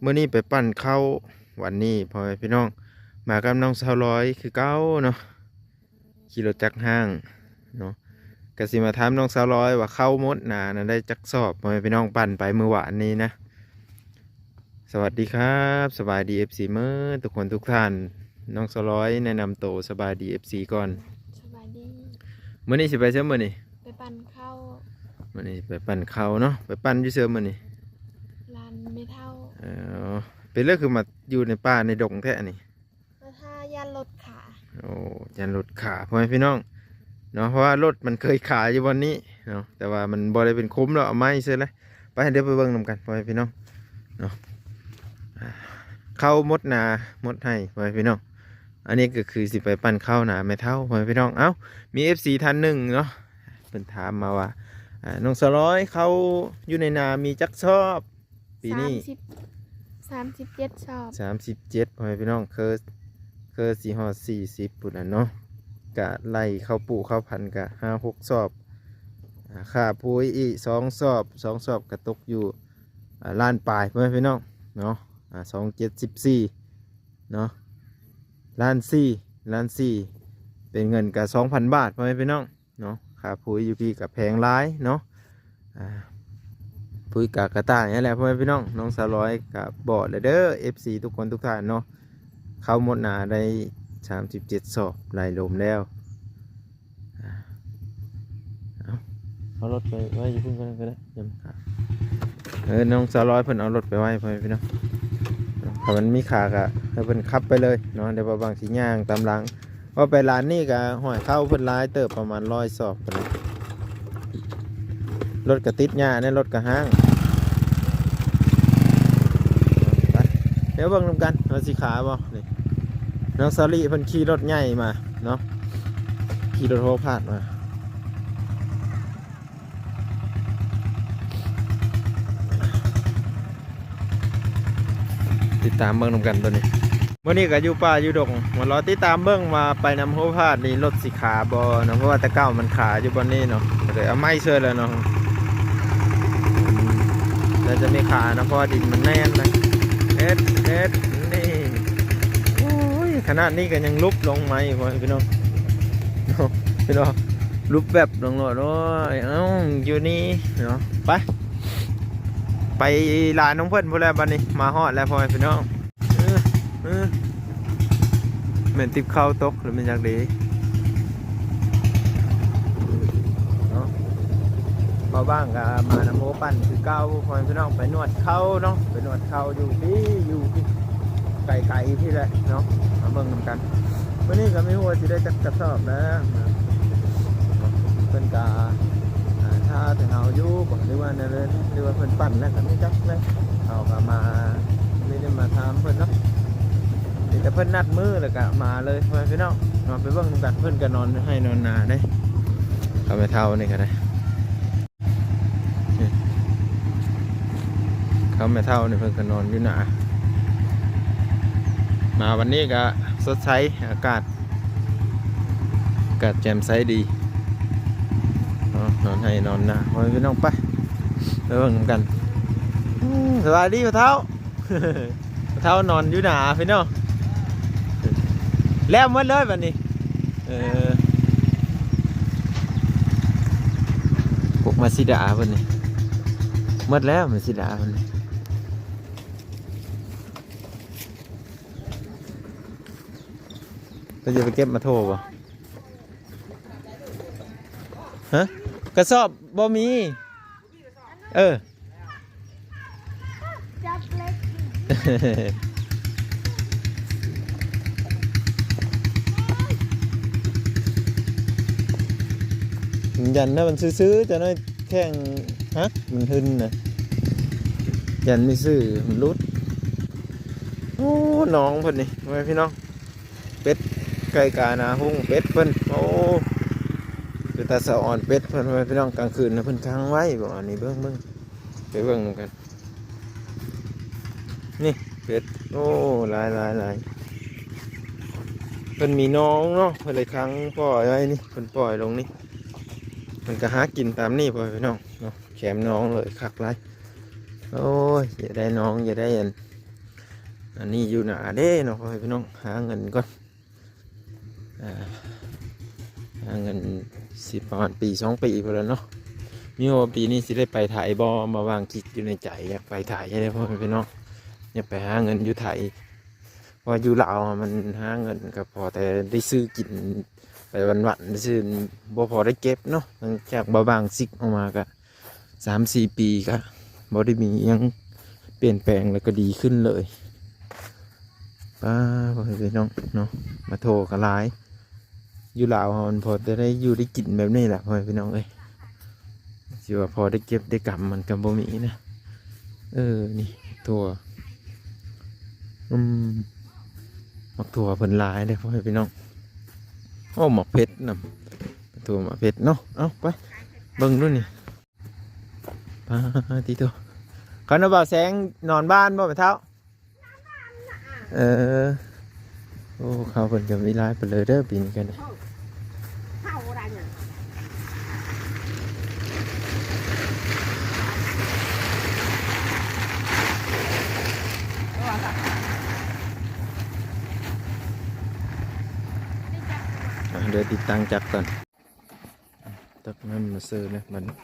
ມື້ນີ້ໄປປັ່ນເຂົ້າ ວັນນີ້ພໍ່ແມ່ພີ່ນ້ອງ ມາກັບນ້ອງສາວລອຍຄືເກົ່າເນາະ ຂີ່ລົດຈັກຫ້າງເນາະ ກະຊິມາຖາມນ້ອງສາວລອຍວ່າເຂົ້າໝົດໜານັ້ນໄດ້ຈັກສອບ ພໍ່ແມ່ພີ່ນ້ອງ ປັ່ນໄປມື້ວານນີ້ນະ. ສະຫວັດດີຄັບ ສະບາຍດີ ເອັຟຊີ ເໝິດທຸກຄົນທຸກທ່ານ. ນ້ອງສາວລອຍແນະນຳໂຕ ສະບາຍດີ ເອັຟຊີ ກ່ອນ. ສະບາຍດີ. ມື້ນີ້ຊິໄປໃສມື້ນີ້? ໄປປັ່ນເຂົ້າ. ມື້ນີ້ໄປປັ່ນເຂົ້າເນາະ ໄປປັ່ນຢູ່ໃສມື້ນີ້? ລານແມ່ເຖົ້າ. ເອີ ເປັນເລື່ອງຄືມາຢູ່ໃນປ່າໃນດົງແທ້ນີ້? ມາຖ້າຢ້ານລົດຂາ. ໂອ້ ຢ້ານລົດຂາ ພໍ່ແມ່ພີ່ນ້ອງເນາະ ເພາະວ່າລົດມັນເຄີຍຂາຢູ່ບ່ອນນີ້ເນາະ ແຕ່ວ່າມັນບໍ່ໄດ້ເປັນຂຸມດອກ ເອົາໄມ້ຊື່ແຫຼະ. ໄປ ດຽວໄປເບິ່ງນຳກັນ ພໍ່ແມ່ພີ່ນ້ອງເນາະ. ອ່າ ເຂົ້າໝົດໜາໝົດໄຮ່ ພໍ່ແມ່ພີ່ນ້ອງ. ອັນນີ້ກໍຄືຊິໄປປັ່ນເຂົ້າໜາແມ່ເຖົ້າ ພໍ່ແມ່ພີ່ນ້ອງ. ເອົ້າ ມີ ເອັຟຊີ ທ່ານໜຶ່ງເນາະ ເພິ່ນຖາມມາວ່າ ອ່າ ນ້ອງສາວລອຍ ເຂົ້າຢູ່ໃນນາມີຈັກສອບ? ປີນີ້ ສາມສິບ ສາມສິບເຈັດສອບ. ສາມສິບເຈັດ ພໍ່ແມ່ພີ່ນ້ອງ ເຄີ ເຄີຊິຮອດສີ່ສິບພຸ້ນນະເນາະ. ກະໄລ່ເຂົ້າປູກເຂົ້າພັນກະຫ້າຫົກສອບ ອ່າ ຄ່າປຸ໋ຍອີກສອງສອບ ສອງສອບກະຕົກຢູ່ ອ່າ ລ້ານປາຍ ພໍ່ແມ່ພີ່ນ້ອງເນາະ. ອ່າ ສອງເຈັດສິບສີ່ເນາະ ລ້ານສີ່ ລ້ານສີ່ ເປັນເງິນກະສອງພັນບາດ ພໍ່ແມ່ພີ່ນ້ອງ. ເນາະ ຄ່າປຸ໋ຍຢູ່ພີ້ກະແພງຫຼາຍເນາະ. ອ່າ ປຸ໋ຍກາກະຕ່າຍຫັ້ນແຫຼະ ພໍ່ແມ່ພີ່ນ້ອງ. ນ້ອງສາວລອຍກະບອກແລ້ວເດີ ເອັຟຊີ ທຸກຄົນທຸກທ່ານເນາະ ເຂົ້າໝົດໜາໄດ້ສາມສິບເຈັດສອບ ໄລ່ລົມແລ້ວ. ອ່າ ເອົາ ເອົາລົດໄປໄວ້ຢູ່ພຸ້ນກ່ອນກໍໄດ້ ເອີ ນ້ອງສາວລອຍເພິ່ນເອົາລົດໄປໄວ້ ພໍ່ແມ່ພີ່ນ້ອງ. ຖ້າມັນມີຂາກະໃຫ້ເພິ່ນຂັບໄປເລີຍເນາະ ດຽວບ່າວບັງຊິຍ່າງຕາມຫຼັງ. ເວົ້າໄປລານນີ້ກະຫ້ອຍເຂົ້າເພິ່ນຫຼາຍເຕີບ ປະມານຮ້ອຍສອບພຸ້ນແຫຼະ. ລົດກະຕິດຫຍ້າແດ່ ລົດກະຮ້າງ. ໄປ ດຽວເບິ່ງນຳກັນວ່າຊິຂາບໍ່ນີ້. ນ້ອງສາວລີເພິ່ນຂີ່ລົດໃຫຍ່ມາເນາະ ຂີ່ລົດຫົວພາດມາ. ຕິດຕາມເບິ່ງນຳກັນໂຕນີ້. ມື້ນີ້ກໍຢູ່ປ່າຢູ່ດົງ ມາລໍຕິດຕາມເບິ່ງວ່າໄປນຳໂຮພາດນີ້ລົດຊິຂາບໍ່ເນາະ ເພາະວ່າແຕ່ເກົ່າມັນຂາຢູ່ບ່ອນນີ້ເນາະ ກໍເລີຍເອົາໄມ້ເຊີຍແລ້ວເນາະ. ແລ້ວຈະມີຂາເນາະ ເພາະວ່າດິນມັນແໜ້ນນະ. ເຮັດ ເຮັດ ນີ້ ໂອ້ຍ ຂະໜາດນີ້ກໍຍັງຫຼຸບລົງໃໝ່ ພໍ່ແມ່ພີ່ນ້ອງເນາະ ພີ່ນ້ອງ ຫຼຸບແບບລົງໂລດ. ໂອ້ຍ ເອົ້າ ຢູ່ນີ້ເນາະ ໄປ ໄປລານຂອງເພິ່ນພຸ້ນແຫຼະ. ບັດນີ້ມາຮອດແລ້ວ ພໍ່ແມ່ພີ່ນ້ອງ. ເອີ ເອີ ແມ່ນຕິບເຂົ້າຕົກ ຫຼືແມ່ນຫຍັງເດເນາະ. ບ່າວບັງກໍມານຳໂຮປັ່ນຄືເກົ່າ ພໍ່ແມ່ພີ່ນ້ອງ ໄປນວດເຂົ່າເນາະ ໄປນວດເຂົ່າຢູ່ພີ້ ຢູ່ພີ້ ໄກໆ ພີ້ແຫຼະເນາະ. ມາເບິ່ງນຳກັນ ມື້ນີ້ກໍບໍ່ຮູ້ວ່າຊິໄດ້ຈັກກະສອບແລ້ວ ເພິ່ນກະ ອ່າ ຖ້າແຕ່ເຮົາຢູ່ບໍ່ ຫຼືວ່າແນວໃດ ຫຼືວ່າເພິ່ນປັ່ນແລ້ວກໍບໍ່ຈັກແຫຼະ. ເຮົາກໍມາ ມີແຕ່ມາຖາມເພິ່ນເນາະ ມີແຕ່ເພິ່ນນັດມື້ແລ້ວກໍມາເລີຍ ພໍ່ແມ່ພີ່ນ້ອງເນາະ. ໄປເບິ່ງນຳກັນ ເພິ່ນກໍນອນໄຮ່ນອນນາເດ້ ເຂົາແມ່ເຖົ້ານີ້ກໍໄດ້. ເຂົາແມ່ເຖົ້ານີ້ເພິ່ນກໍນອນຢູ່ນາ ມາວັນນີ້ກໍສົດໃສ ອາກາດ ອາກາດແຈ່ມໃສດີເນາະ ນອນໄຮ່ນອນນາ. ໂອ້ຍ ພີ່ນ້ອງ ໄປ ໄປເບິ່ງນຳກັນ. ສະບາຍດີພໍ່ເຖົ້າ. ເຖົ້ານອນຢູ່ໜ້າພີ່ນ້ອງ ແລ້ວໝົດເລີຍບັດນີ້. ເອີ ພວກມາຊິດາເພິ່ນນີ້ ໝົດແລ້ວມາຊິດາເພິ່ນນີ້. ເພິ່ນຈະໄປເກັບໝາກໂທບໍ່? ຮະ? ກະສອບບໍ່ມີ. ເອີ ຈັບເຫຼັກ ຢັນນະ ມັນຊື່ໆ ຈັກໜ້ອຍແຂ້ງຫັກ ມັນຫຶ່ນນະ ຢັນມີຊື່ ມັນຫຼຸດ. ໂອ້ ນ້ອງເພິ່ນນີ້ ພໍ່ແມ່ພີ່ນ້ອງ. ເປັດ ໄກ່ການາຮຸ່ງ ເປັດເພິ່ນ ໂອ້ ເປັນຕາສະອອນເປັດເພິ່ນ ພໍ່ແມ່ພີ່ນ້ອງ. ກາງຄືນນະເພິ່ນຂັງໄວ້ບໍ່ ອັນນີ້ເບິ່ງ ເບິ່ງ ໄປເບິ່ງນຳກັນ. ນີ້ເປັດ ໂອ້ ຫຼາຍໆໆ ເພິ່ນມີໜອງເນາະ ເພິ່ນເລີຍຂັງປ່ອຍໄວ້ນີ້ ເພິ່ນປ່ອຍລົງນີ້ ມັນກໍຫາກິນຕາມນີ້ ພໍ່ແມ່ພີ່ນ້ອງເນາະ. ແຄມໜອງເລີຍ ຄັກຫຼາຍ. ໂອ້ຍ ຢາກໄດ້ໜອງ ຢາກໄດ້ອັນ ອັນນີ້ຢູ່ໜ້າເດ້ເນາະ ພໍ່ແມ່ພີ່ນ້ອງ ຫາເງິນກ່ອນ ອ່າ ຫາເງິນຊິປະມານປີສອງປີພຸ້ນແຫຼະເນາະ. ມີວ່າປີນີ້ຊິໄດ້ໄປໄທບໍ່ ມາວາງຈິດຢູ່ໃນໃຈ ຢາກໄປໄທເດ້ ພໍ່ແມ່ພີ່ນ້ອງ ຢາກໄປຫາເງິນຢູ່ໄທ. ເພາະຢູ່ລາວມັນຫາເງິນກໍພໍແຕ່ໄດ້ຊື້ກິນໄປວັນໆ ຊື່ ບໍ່ພໍໄດ້ເກັບເນາະ. ຫຼັງຈາກວ່າວາງຈິດອອກມາກໍ ສາມສີ່ປີກະບໍ່ໄດ້ມີຫຍັງປ່ຽນແປງ ແລ້ວກໍດີຂຶ້ນເລີຍ. ປ້າ ພໍ່ແມ່ພີ່ນ້ອງເນາະ ໝາກຖົ່ວກໍຫຼາຍ. ຢູ່ລາວເຮົາມັນພໍແຕ່ໄດ້ຢູ່ໄດ້ກິນແບບນີ້ແຫຼະ ພໍ່ແມ່ພີ່ນ້ອງເອີຍ ຊິວ່າພໍໄດ້ເກັບໄດ້ກຳມັນກໍບໍ່ມີນະ. ເອີ ນີ້ຖົ່ວ ອືມ ໝາກຖົ່ວເພິ່ນຫຼາຍເດ້ ພໍ່ແມ່ພີ່ນ້ອງ. ໂອ້ ໝາກເຜັດນຳ ຖົ່ວໝາກເຜັດເນາະ. ເອົາ ໄປເບິ່ງດູນີ້. ປາດຕິໂທ ເຂົານະ ບ່າວແສງນອນບ້ານບໍ່ແມ່ເຖົ້າ? ເອີ ໂອ້ ເຂົ້າເພິ່ນກໍມີຫຼາຍປານເລີເດີປີນີ້ກໍໄດ້. ອ່ະ ດຽວຕິດຕັ້ງຈັກກ່ອນ. ຕັກນ້ຳມາເສີແລ້ວບັດນີ້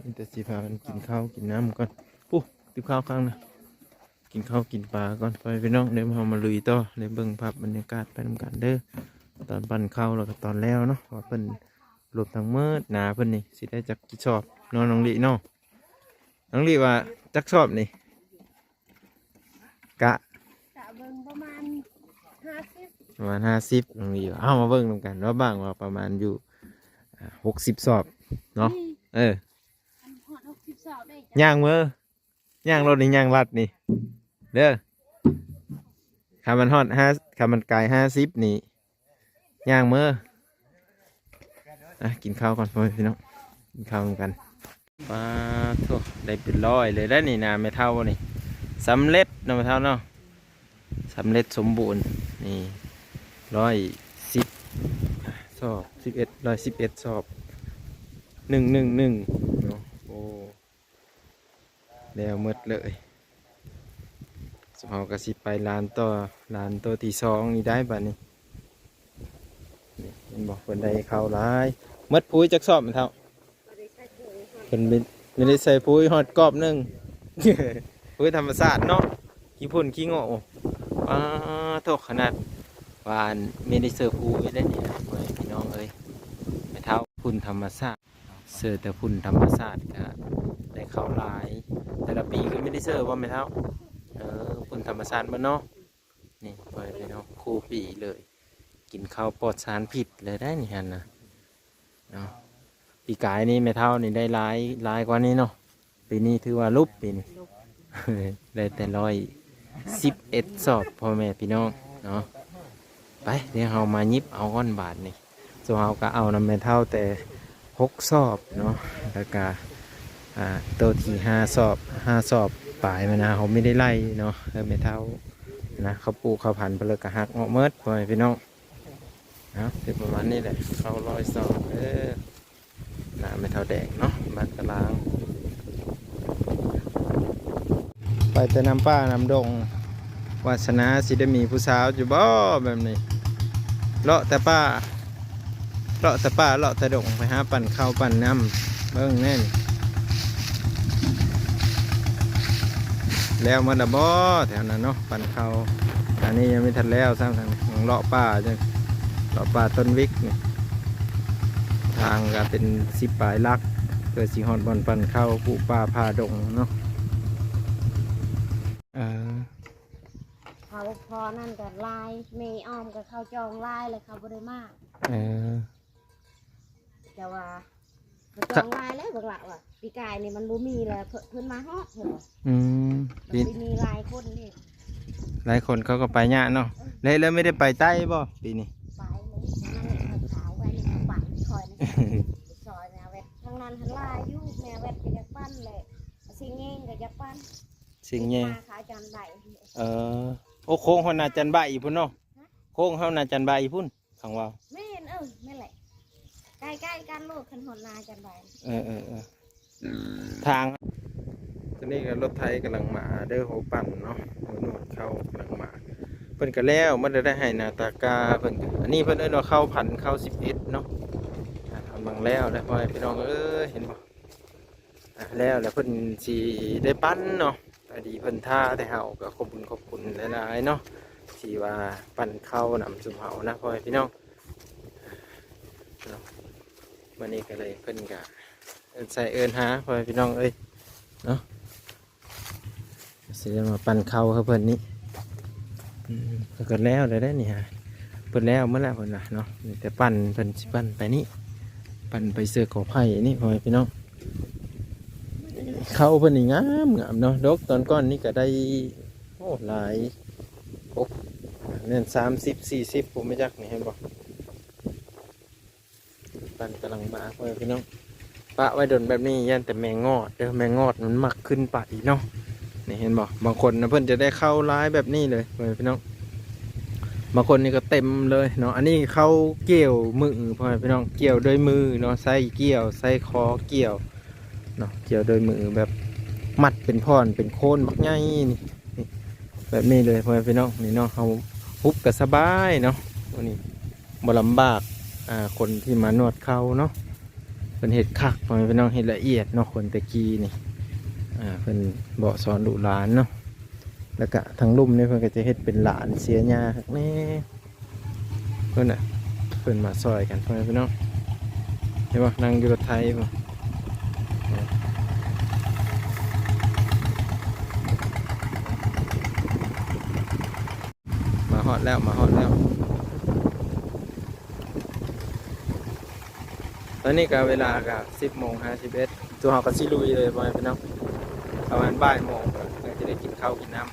ມີແຕ່ຊິພາກັນກິນເຂົ້າກິນນ້ຳກ່ອນ. ປູ້ ຕິບເຂົ້າຂ້າງນະ ກິນເຂົ້າກິນປາກ່ອນ ພໍ່ແມ່ພີ່ນ້ອງ. ດຽວເຮົາມາລຸຍຕໍ່ ໄດ້ເບິ່ງພາບບັນຍາກາດໄປນຳກັນເດີ ຕອນປັ້ນເຂົ້າ ແລ້ວກໍຕອນແລ້ວເນາະ ວ່າເພິ່ນລົມທັງໝົດ ນາເພິ່ນນີ້ຊິໄດ້ຈັກກິດຊອບເນາະ ນ້ອງລິເນາະ. ນ້ອງລິວ່າຈັກຊອບນີ້? ກະ ກະເບິ່ງປະມານຫ້າສິບ ປະມານຫ້າສິບ ນ້ອງລິວ່າ. ເອົາມາເບິ່ງນຳກັນວ່າບາງວ່າປະມານຢູ່ ອ່າ ຫົກສິບຊອບເນາະ. ອືມ ເອີ ອັນຮອດຫົກສິບຊອບໄດ້ ຍ່າງເມີ ຍ່າງລົດນີ້ ຍ່າງລັດນີ້ເດີ. ຄັນມັນຮອດຫ້າ ຄັນມັນກາຍຫ້າສິບນີ້ ຍ່າງເມີ. ອ່ະ ກິນເຂົ້າກ່ອນ ພໍ່ແມ່ພີ່ນ້ອງ ກິນເຂົ້ານຳກັນ. ປາດໂທ ໄດ້ເປັນຮ້ອຍເລີຍໄດ໋ນີ້ນະ ແມ່ເຖົ້ານີ້. ສຳເລັດເນາະ ແມ່ເຖົ້າເນາະ ສຳເລັດສົມບູນ. ນີ້ ຮ້ອຍສິບຊອບ ສິບເອັດ ຮ້ອຍສິບເອັດຊອບ ໜຶ່ງໜຶ່ງໜຶ່ງເນາະ. ໂອ້ ແລ້ວໝົດເລີຍ. ເຮົາກໍຊິໄປລານຕໍ່ ລານໂຕທີສອງນີ້ໄດ້ບັດນີ້. ນີ້ເຫັນບໍ່ ເພິ່ນໄດ້ເຂົ້າຫຼາຍ. ໝົດປຸ໋ຍຈັກຊອບແມ່ເຖົ້າ? ເພິ່ນມີ ມີໄດ້ໃສ່ປຸ໋ຍຮອດກອບໜຶ່ງ ປຸ໋ຍທຳມະຊາດເນາະ ຂີ້ຝຸ່ນຂີ້ງອກ. ປາດໂທ ຂະໜາດວ່າອັນມີໄດ້ເສີປຸ໋ຍໄດ້ນີ້ນະ ພໍ່ແມ່ພີ່ນ້ອງເອີຍ. ແມ່ເຖົ້າຝຸ່ນທຳມະຊາດ ເສີແຕ່ຝຸ່ນທຳມະຊາດກະໄດ້ເຂົ້າຫຼາຍ. ແຕ່ລະປີຄືມີໄດ້ເສີບໍ່ແມ່ເຖົ້າ? ເອີ ຝຸ່ນທຳມະຊາດໝົດເນາະ. ນີ້ ພໍ່ແມ່ພີ່ນ້ອງ ຄູ່ປີເລີຍ ກິນເຂົ້າປອດສານພິດເລີຍໄດ໋ນີ້ຫັ້ນນະເນາະ. ປີກາຍນີ້ແມ່ເຖົ້ານີ້ໄດ້ຫຼາຍ ຫຼາຍກວ່ານີ້ເນາະ. ປີນີ້ຖືວ່າຫຼຸບ ປີນີ້ ໄດ້ແຕ່ຮ້ອຍສິບເອັດຊອບ ພໍ່ແມ່ພີ່ນ້ອງເນາະ. ໄປ ດຽວເຮົາມາຫຍິບເອົາກ່ອນບາດນີ້. ສ່ວນເຮົາກໍເອົານຳແມ່ເຖົ້າແຕ່ຫົກຊອບເນາະ ແລ້ວກໍ ອ່າ ໂຕທີ່ຫ້າຊອບ ຫ້າຊອບປາຍມານະ ເຮົາມີໄດ້ໄລ່ເນາະ ເອີ ແມ່ເຖົ້ານະ ເຂົາປູກເຂົ້າພັນໄປແລ້ວກໍຫັກອອກໝົດ ພໍ່ແມ່ພີ່ນ້ອງ. ເອົາ ເປັນປະມານນີ້ແຫຼະ ເຂົ້າຮ້ອຍຊອບເດີ. ນະ ແມ່ເຖົ້າແດງເນາະ ບ້ານກະລາງ. ໄປແຕ່ນຳປ່ານຳດົງ ວາສະໜາຊິໄດ້ມີຜູ້ສາວຢູ່ບໍ່ແບບນີ້? ເລາະແຕ່ປ່າ ເລາະແຕ່ປ່າ ເລາະແຕ່ດົງ ໄປຫາປັ່ນເຂົ້າປັ່ນນ້ຳ ເບິ່ງແນ່ນີ້ ແລ້ວໝົດລະບໍ່ແຖວນັ້ນເນາະ ປັ່ນເຂົ້າ. ອັນນີ້ຍັງບໍ່ທັນແລ້ວຊ້ຳ ເລາະປ່າ ເລາະປ່າຕົ້ນວິກນີ້ ທາງກໍເປັນສິບປາຍຫຼັກ ເພື່ອຊິຮອດບ່ອນປັ່ນເຂົ້າ ປູກປ່າຜ່າດົງເນາະ. ເອີ ເຂົາພໍນັ້ນກໍຫຼາຍ ແມ່ອ້ອມກໍເຂົາຈອງຫຼາຍແລ້ວ ເຂົາບໍ່ໄດ້ມາ. ເອີ ແຕ່ວ່າ ເຂົາຈອງຫຼາຍແລ້ວ ບັກຫຼະວ່າ ປີກາຍນີ້ມັນບໍ່ມີແລ້ວ ເພິ່ນ ເພິ່ນມາຮອດເພິ່ນວ່າ. ອືມ ມັນຊິມີຫຼາຍຄົນນີ້ ຫຼາຍຄົນເຂົາກໍໄປຍາກເນາະ. ເອີ ແລ້ວ ແລ້ວໄມ່ໄດ້ໄປໃຕ້ບໍ່ປີນີ້? ໄປ ມື້ນັ້ນເຂົາເອົາໄວ້ໃນກະເປົາ ຂ້ອຍນີ້ ຊອຍແນວແວດ ທາງນັ້ນຫັ້ນຫຼາຍຢູ່ ແນວແວດກໍຢາກປັ່ນແຫຼະ ຊິງແຍງກໍຢາກປັ່ນ ຊິງແຍງ ມາຂາຈັນໄບ. ເອີ ໂອ້ ໂຄ້ງຮອດນາຈັນໄບພຸ້ນເນາະ. ຮະ? ໂຄ້ງຮອດນາຈັນໄບພຸ້ນ. ຄັນວ່າ ແມ່ນ ເອີ ແມ່ນແຫຼະ ໃກ້ໆກັນໂລດ ຄັນຮອດນາຈັນໄບ. ເອີໆໆ ທາງ ຈະ ນີ້ກໍລົດໄຖກຳລັງມາເດີ ໂຮປັ່ນເນາະ ໂຮນວດເຂົ້າກຳລັງມາ ເພິ່ນກໍແລ້ວໝົດແລ້ວ ໄດ້ໄຮ່ນາຕາກາເພິ່ນກໍ ອັນນີ້ເພິ່ນເອີ້ນວ່າເຂົ້າພັນ ເຂົ້າສິບເອັດເນາະ ອ່າ ກຳລັງແລ້ວແລ້ວ ພໍ່ແມ່ພີ່ນ້ອງເອີຍ ເຫັນບໍ່ ອ່າ ແລ້ວແລ້ວ ເພິ່ນຊິໄດ້ປັ່ນເນາະ ພໍດີເພິ່ນຖ້າແຕ່ເຮົາ ກໍຂອບຄຸນຂອບຄຸນຫຼາຍໆເນາະ ທີ່ວ່າປັ່ນເຂົ້ານຳຊຸມເຮົານະ ພໍ່ແມ່ພີ່ນ້ອງ ເນາະ ມື້ນີ້ກໍເລີຍ ເພິ່ນກໍເອີ້ນໃສ່ເອີ້ນຫາ ພໍ່ແມ່ພີ່ນ້ອງເອີຍ ເນາະ ຊິໄດ້ມາປັ່ນເຂົ້າໃຫ້ເພິ່ນນີ້ ອືມ ເພິ່ນກໍແລ້ວແລ້ວເດ້ນີ້ຫາ ເພິ່ນແລ້ວໝົດແລ້ວເພິ່ນວ່າເນາະ ມີແຕ່ປັ່ນ ເພິ່ນຊິປັ່ນໄປນີ້ ປັ່ນໄປເສືອກອໄຜ່ນີ້ ພໍ່ແມ່ພີ່ນ້ອງ ເຂົ້າເພິ່ນນີ້ງາມໆເນາະ ດົກ ຕອນກ່ອນນີ້ກໍໄດ້ ໂອ້ ຫຼາຍ ໂອ້ ແມ່ນສາມສິບ ສີ່ສິບ ບໍ່ຮູ້ຈັກນີ້ ເຫັນບໍ່? ປັ່ນກຳລັງມາ ພໍ່ແມ່ພີ່ນ້ອງ ປະໄວ້ດົນແບບນີ້ ຢ້ານແຕ່ແມງງອດເດີ ແມງງອດມັນມັກຂຶ້ນໄປເນາະ ນີ້ເຫັນບໍ່ ບາງຄົນນະ ເພິ່ນຈະໄດ້ເຂົ້າຫຼາຍແບບນີ້ເລີຍ ພໍ່ແມ່ພີ່ນ້ອງ ບາງຄົນນີ້ກໍເຕັມເລີຍເນາະ ອັນນີ້ເຂົ້າກ່ຽວມື ພໍ່ແມ່ພີ່ນ້ອງ ກ່ຽວດ້ວຍມືເນາະ ໃຊ້ກ່ຽວ ໃຊ້ຄໍກ່ຽວເນາະ ກ່ຽວດ້ວຍມື ແບບມັດເປັນທ່ອນເປັນໂຄນບັກໃຫຍ່ນີ້ ນີ້ ແບບນີ້ເລີຍ ພໍ່ແມ່ພີ່ນ້ອງ ນີ້ເນາະ ເຮົາຮຸບກໍສະບາຍເນາະ ໂອ້ ນີ້ ບໍ່ລຳບາກ ອ່າ ຄົນທີ່ມານວດເຂົ່າເນາະ ເພິ່ນເຮັດຄັກ ພໍ່ແມ່ພີ່ນ້ອງ ເຮັດລະອຽດເນາະ ຄົນແຕ່ກີ້ນີ້ ອ່າ ເພິ່ນເບາະສອນລູກຫຼານເນາະ ແລ້ວກະທາງລຸ່ມນີ້ເພິ່ນກໍຈະເຮັດເປັນຫຼານເສຍຫຍ້າຄັກແນ່ ເພິ່ນນະ ເພິ່ນມາຊ່ອຍກັນ ພໍ່ແມ່ພີ່ນ້ອງ ເຫັນບໍ່ ນັ່ງຢູ່ລົດໄຖພຸ້ນ. ມາຮອດແລ້ວ ມາຮອດແລ້ວ ຕອນນີ້ກໍເວລາກໍສິບໂມງຫ້າສິບເອັດ ຕົວເຮົາກໍຊິລຸຍເລີຍ ພໍ່ແມ່ພີ່ນ້ອງ ປະມານບ່າຍໂມງກໍຈະໄດ້ກິນເຂົ້າກິນນ້ຳ.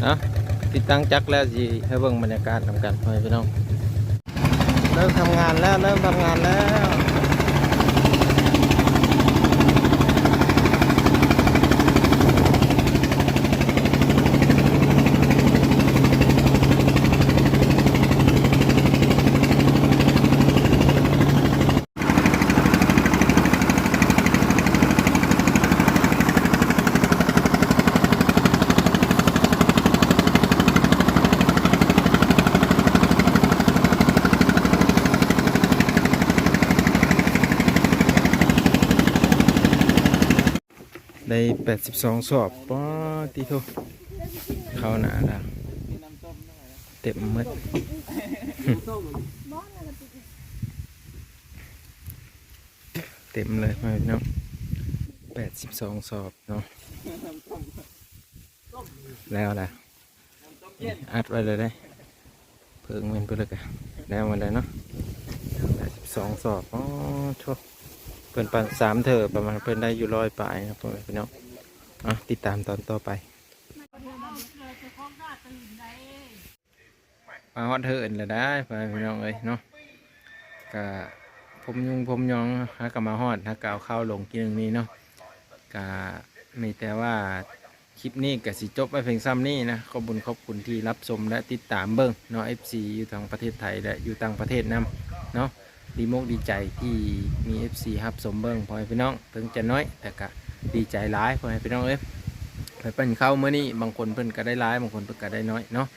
ເນາະ ຕິດຕັ້ງຈັກແລ້ວ ຊິໃຫ້ເບິ່ງບັນຍາກາດນຳກັນ ພໍ່ແມ່ພີ່ນ້ອງ. ເລີ່ມທຳງານແລ້ວ ເລີ່ມທຳງານແລ້ວ. ໄດ້ແປດສິບສອງສອບ ປາດຕິໂທ ເຂົ້າໜ້າລະ ເຕັມໝົດ ເຕັມເລີຍ ພໍ່ແມ່ພີ່ນ້ອງ ແປດສິບສອງສອບເນາະ ແລ້ວລະ ອັດໄວ້ແລ້ວເດ້ ເພິ່ງແມ່ນເພິ່ນລະກະ ແລ້ວໝົດແລ້ວເນາະ ແປດສິບສອງສອບ ອໍ ໂທ້ ເພິ່ນປັ່ນສາມເທື່ອ ປະມານເພິ່ນໄດ້ຢູ່ຮ້ອຍປາຍເນາະ ພໍ່ແມ່ພີ່ນ້ອງ ເອົາ ຕິດຕາມຕອນຕໍ່ໄປ. ມາຮອດເຮືອນແລ້ວໄດ໋ ພໍ່ແມ່ພີ່ນ້ອງເອີຍເນາະ ກະພົມຍຸງພົມຍອງ ຫາກະມາຮອດ ຫາກະເອົາເຂົ້າລົງກິນນີ້ເນາະ ກະມີແຕ່ວ່າ ຄລິບນີ້ກະຊິຈົບໄວ້ພຽງຊ່ຳນີ້ນະ ຂອບບຸນຂອບຄຸນທີ່ຮັບຊົມ ແລະ ຕິດຕາມເບິ່ງເນາະ ເອັຟຊີ ຢູ່ທັງປະເທດໄທ ແລະ ຢູ່ຕ່າງປະເທດນຳເນາະ ດີມົກດີໃຈທີ່ມີເອັຟຊີຮັບຊົມເບິ່ງ ພໍ່ແມ່ພີ່ນ້ອງ ເຖິງຈະໜ້ອຍ ແຕ່ກະດີໃຈຫຼາຍ ພໍ່ແມ່ພີ່ນ້ອງເອີຍ ໄປປັ່ນເຂົ້າມື້ນີ້ ບາງຄົນເພິ່ນກະໄດ້ຫຼາຍ ບາງຄົນເພິ່ນກະໄດ້ໜ້ອຍເນາະ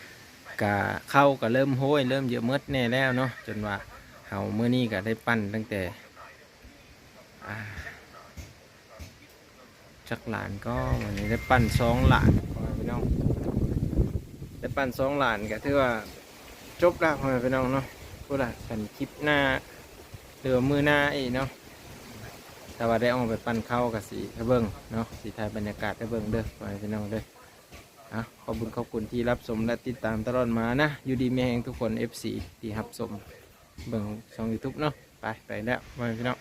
ກະເຂົ້າກະເລີ່ມໂຮຍ ເລີ່ມເຍອະໝົດແດ່ແລ້ວເນາະ ຈົນວ່າເຮົາມື້ນີ້ກະໄດ້ປັ່ນຕັ້ງແຕ່ ອ່າ ຈັກຫຼານກໍ ມື້ນີ້ໄດ້ປັ່ນສອງຫຼານ ພໍ່ແມ່ພີ່ນ້ອງ ໄດ້ປັ່ນສອງຫຼານ ກໍຖືວ່າຈົບແລ້ວ ພໍ່ແມ່ພີ່ນ້ອງເນາະ ພຸ້ນລະ ກັນຄລິບໜ້າ ຫຼືວ່າມື້ໜ້າອີກເນາະ ຖ້າວ່າໄດ້ອອກໄປປັ່ນເຂົ້າກໍຊິໃຫ້ເບິ່ງເນາະ ຊິຖ່າຍບັນຍາກາດໃຫ້ເບິ່ງເດີ ພໍ່ແມ່ພີ່ນ້ອງເດີ ເອົາ ຂອບບຸນຂອບຄຸນທີ່ຮັບຊົມ ແລະ ຕິດຕາມຕະຫຼອດມານະ ຢູ່ດີມີແຮງທຸກຄົນ ເອັຟຊີ ທີ່ຮັບຊົມເບິ່ງຊ່ອງຢູທູບເນາະ ໄປ ໄປແລ້ວ ພໍ່ແມ່ພີ່ນ້ອງ.